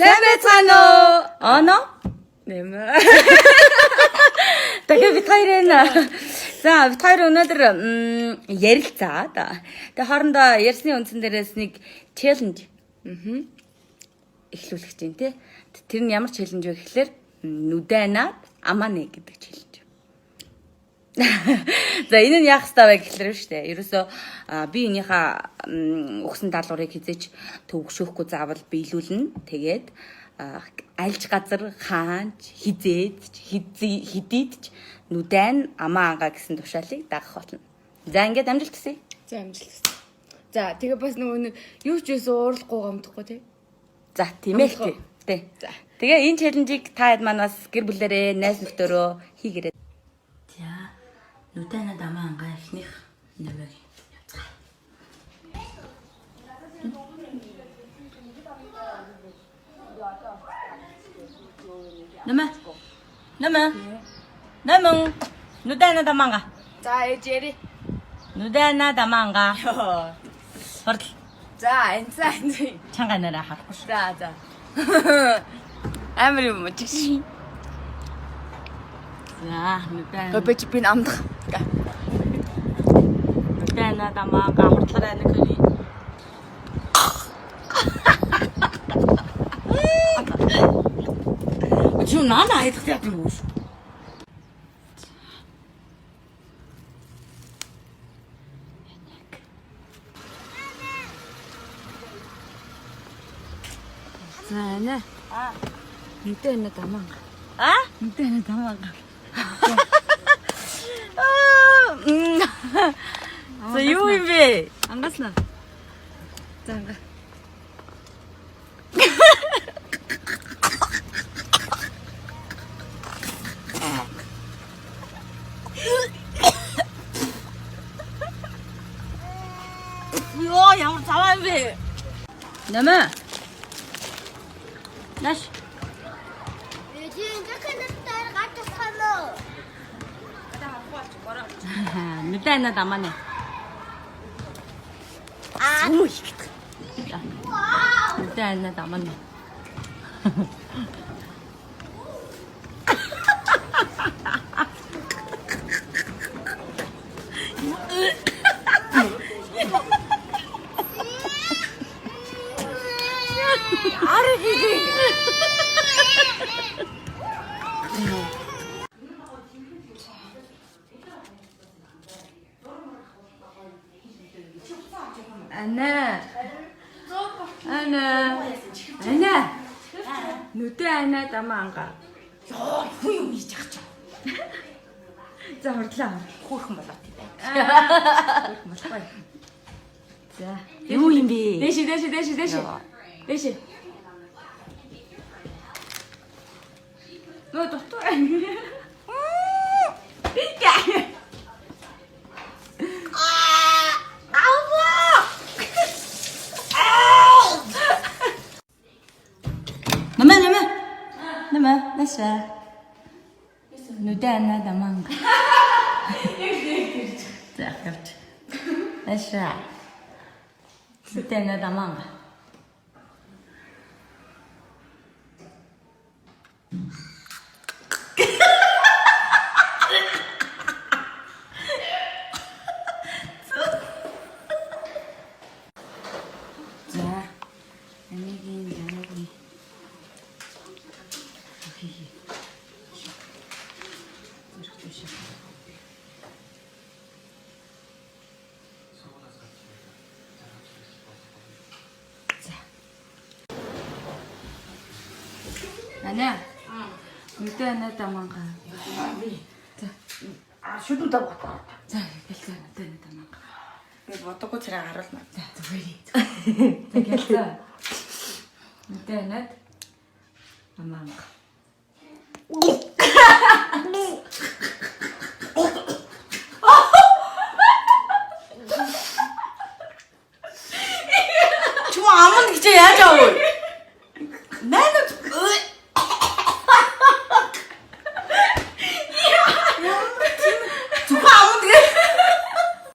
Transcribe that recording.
Сайн байцгаана уу? Оно? Нэмэ. Дахиад бид хоёр энэ. За, бид хоёр өнөөдөр ярилцаад. Тэгээ хоорондоо ярьсны үндсэн дээрээс нэг challenge эхлүүлэх чинь тий. Тэр нь ямар challenge вэ гэхлээр нүдэнад амаа нэ гэдэг challenge. За, энэ нь яах ёстой вэ гэхлээр шүү дээ. Ерөөсөө би энийхээ өгсөн даалгаврыг хизээч төвөгшөөхгүй заавал биелүүлнэ. Тэгээд альж газар хаанч хизээд ч хэдийд ч нүдэн амаа ангаа гэсэн тушаалыг дагах болно. За, ингээд амжилт хүсье. За, амжилт хүсье. За, тэгээ бас нөгөө нэг юу ч байсан уурлахгүй гомдохгүй тий. За, тийм ээ тий. Тий. За. Тэгээ энэ challenge-ийг та хэд маань бас гэр бүлээрээ, найз нөхдөөрөө хийгээрэй. За, нүдэн амаа ангаа эхнийх нэмэг явцгаая. Нэмэ. Нэмэ. Нэмэн. Нүдэн амаа ангаа. За, ээж яри. Нүдэн амаа ангаа. Хурдл. За, энэ за энэ. Чанга нараа харахгүй шүү. За, за. Амар юм чигш. За, нүдэн. Би чи би амдах. Нүдэн амаа ангаа хурдлаарай нэг хоёрын. Чи нана хайдах яа юм уу? За, энэ. Нүдэн амаа ангаа. А? Нүдэн амаа ангаа. За, юу юм бэ? Ангаснаа. За, ангаа. Йоо, ямар заваа юм бэ? Нэмэ. Наш. Нүдэн амаа нэ. Сүм их гэдэг. Нүдэн амаа нэ. Ана. Ана. Ана. Нүдэн анаад амаа ангаа. Йоо, хүн юм хийж ах чам. За, хурдлаа. Хөөхөн болоо тийм байх. Болохгүй. За. Юу юм бэ? Дэши, дэши, дэши, дэши. Дэши. Нөө дутуу. Нэмэ, нэмэ. Нэмэ, наша. Нүдэн анаад амаа ангаа. За, явж. Наша. Нүдэн анаад амаа ангаа. За. Энийг ямаг хий. Зүрх тийш. За. Ана. Нүдэн анаад амаа ангаа. За. А, шүдэн тавга. За, гэлзээ нүдэн анаад амаа ангаа. Би бодохгүй царай харуулна. За, зүгээр. За, гэлзээ. Нүдэн анаад амаа ангаа. Чүм аман гэж яаж аав вэ?